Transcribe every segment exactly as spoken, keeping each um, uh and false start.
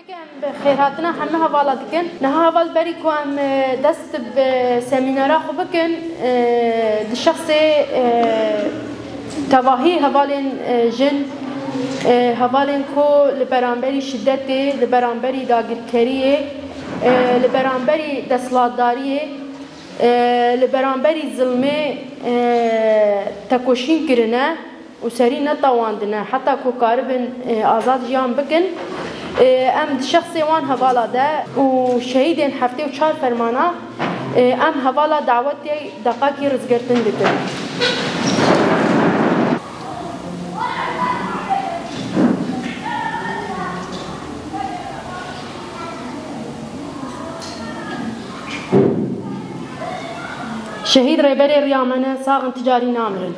Em bi xêrhatina hemû hevala dikin. Niha heval berî ku em, e, dest bi semînera xwe bikin, e, di şexsê, e, tevahî hevalên, e, jin, e, hevalên ku li beramberî şidetê, li beramberî dagirkeriyê, e, li beramberî desthilatdariyê, e, li beramberî zilmê, e, tekoşîn kirine û serî netewandine heta ku karibin, e, azad jiyan bikin. E, em di şexsê wan hevala de û şehîdên heftê û çar fermana, e, em hevala dawetê deqakî rizgirtin dikin. Şehîd Rêberê Riya me ne, sax in, ti carî namirin.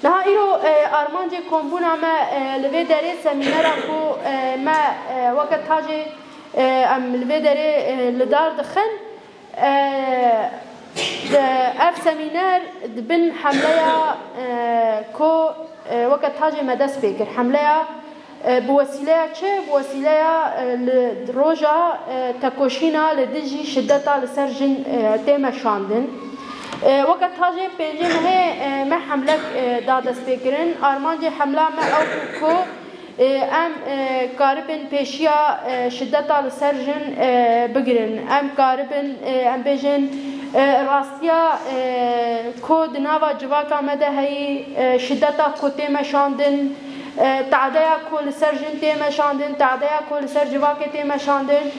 Niha îro, e, armancê kombûna me, e, li vê derê semînera ku, e, me, e, weke tacê, e, em li vê derê, e, li dar dixin, e, de, ev semîner di bin hemleya, e, ku, e, weke tacê me dest pê kir. Hemleya E, bi wesîleya çi? Bi wesîleya, e, li roja, e, tekoşîna li dijî şideta li ser jin, e, tê meşandin. E, weke tajê pêncê mehê, e, me hemlek, e, da destpêkirin. Armancê hemla me ew bû ku, e, em, e, karibin pêşiya, e, şideta li ser jin, e, bigirin. Em karibin, e, em bêjin, e, rastiya, e, ku di nava civaka me de heyî, e, şideta ku tê meşandin, e, tadeya ku li ser jin tê meşandin, tadeya ku li ser civakê tê meşandin,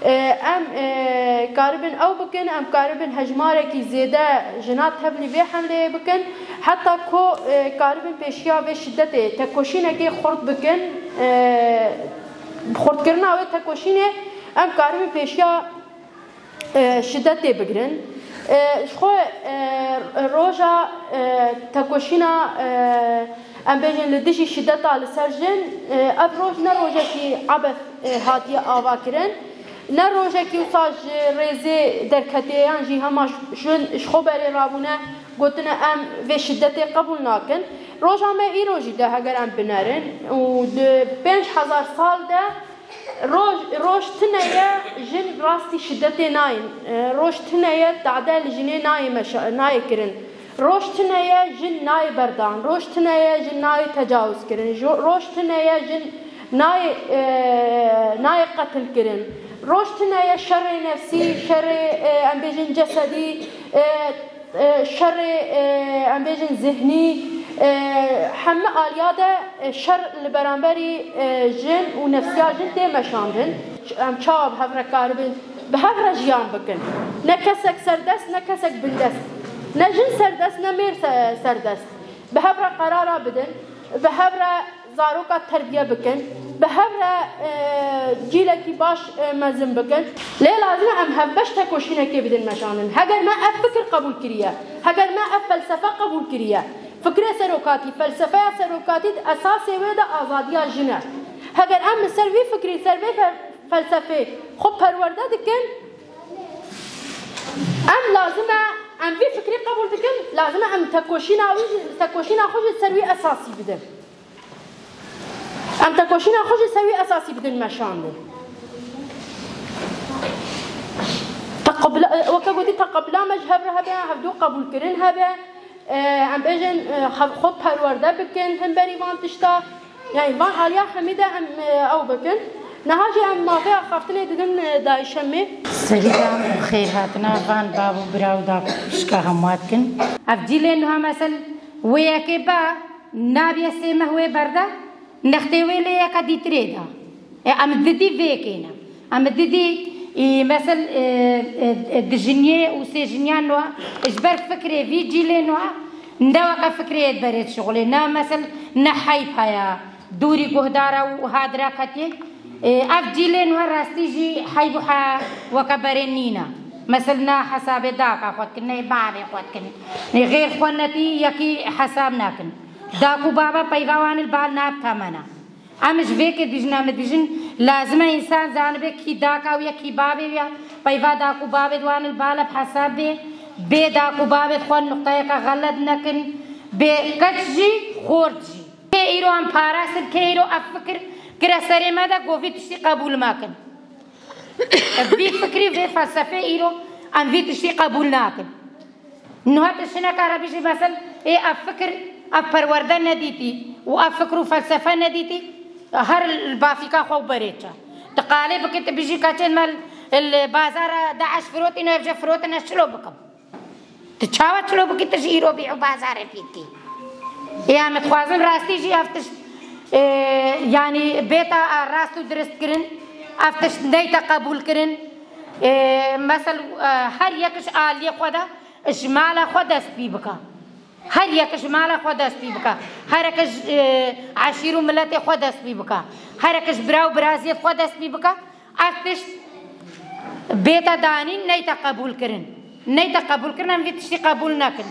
e, em, e, karibin ew bikin, em karibin hejmarekî zêde jina tevlî vê hemleyê bikin, heta ku, e, karibin pêşiya vê şidetê tekoşînekê xurt bikin, e, xurtkirina wê tekoşînê em karibin pêşiya e, şidetê bigirin. E, ji xwe, e, roja, e, tekoşîna, e, em bêjin li dijî şideta li ser jin, e, ev roj ne rojekî ebes, e, hatiye avakirin. Ne rojekî wisa ji rêzê derketiye yan jî hema jin ji xwe berê rabûne gotine em vê şidetê qebûl nakin. Roja me îro jî de heger em binerin û di pênc hezar sal de Roj, roj tune ye jin rastî şidetê nayên. E, roj tune ye tade li jinê nayê meşa-, nayê kirin. Roj tune ye jin nayê berdan. Roj tune ye jin nayê tecawuz kirin. Jo-, roj tune ye jin nayê, e, nayê qetil kirin. Roj tune ye şerê nefsî, şerê, e, em bêjin cesedî, e, e, şerê, e, em bêjin zihnî, e, hemî aliya de, e, şer li beramberî, e, jin û nefsiya jin tê meşandin. Em çawa bi hev re karibin, bi hev re jiyan bikin? Ne kesek serdest, ne kesek bindest. Ne jin serdest, ne mêr se-, serdest. Bi hev re qerara bidin, bi hev re zaroka terbiye bikin, bi hev re, e, cîlekî baş, e, mezin bikin. Lê lazim e em hevbeş tekoşînekê bidin meşandin. Heger me ev fikir qebûl kiriye, heger me ev felsefe qebûl kiriye, fikrê serokatî, felsefeya serokatî di esasê wê de azadiya jin e. Heger em li ser vî fikrî, ser vê fe-, felsefê xwe perwerde dikin, em lazim e em vî fikrî qebûl dikin, lazim e em tekoşîna wî jî, tekoşîna xwe jî ser wî esasî bidin. Em tekoşîna xwe jî ser wî esasî bidin meşandin. Teqebila, weke gotî, teqebila me ji hev re hebe, hevdû qebûlkirin hebe. E, em bêjin, e, xwe perwerde bikin hemberî van tişta. Yani van aliya hemî de em, e, ew bikin. Niha jî em mafê axaftinê didin, e, dayîşemê. Serî de em xêrhatina van bav û bira û dapişka hemû dikin. Ev cîlên niha mesel wê yekê be, nabiye sê meh wê berde, nextê wê lê yeka dîtirê da. E, em didî vê kêne. Em didî, e, mesel, e, e, e, dijiniyê û sêjiniyan wa, ji ber fikrê vî cîlê nwa, ne weke fikrê yê berê dişixulê, ne mesel, ne heyb haya, dûrî guhdara û hadira ketiyê. E, ev cîlê nwa rastî jî heyb û ha weke berê nîne. Mesel, na hesabê daka xwe dikin, ne bavê xwe dikin. Ne xêr xwe netî yekî hesab nakin. Dak û baba peyva wan li bal nab temena. Em ji vê ke dijîn, em dijîn, lazim e însan zanibe kî daka wî ye, kî bavê wî ye. Peyva dak û bavê di wan li bal e bi hesab bê. Bê dak û bavê xwe nuqteyeke xelet nekin. Bê keç jî, xort jî. Bê Îro em parastin ke îro ev fikir kire serê me de, ku vî tiştî qebûl mekin. Vî fikrî, vê felsefê îro em vî tiştî qebûl nakin. Niha tu şineka re bijî, mesel, ê ev fikir, ev perwerde nedîtî û ev fikir û felsefe nedîtî, her li bafîka xwe û berê çe. Tu qalê bikî, tu bijî, keçên me li bazara DAIŞ firotîne, ev jê firotine, çilo bikim? Tu çawa çilo bikî, tu ji îro bî û bazarê pî dikî? Ê, em dixwazin rastî jî ev tişt, e, yanî bêta, e, rast û dirist kirin, ev tişt neyte qebûl kirin. E, mesel, e, her yek ji aliyê xwe de, ji mala xwe dest pî bike. Her yek ji mala xwe dest pî bike. Her yek ji, e, eşîr û miletê xwe dest pî bike. Her yek ji bira û biraziyê xwe dest pî bike. Ev tişt bête danîn, neyte qebûl kirin. Neyte qebûl kirin, em vî tiştî qebûl nekin.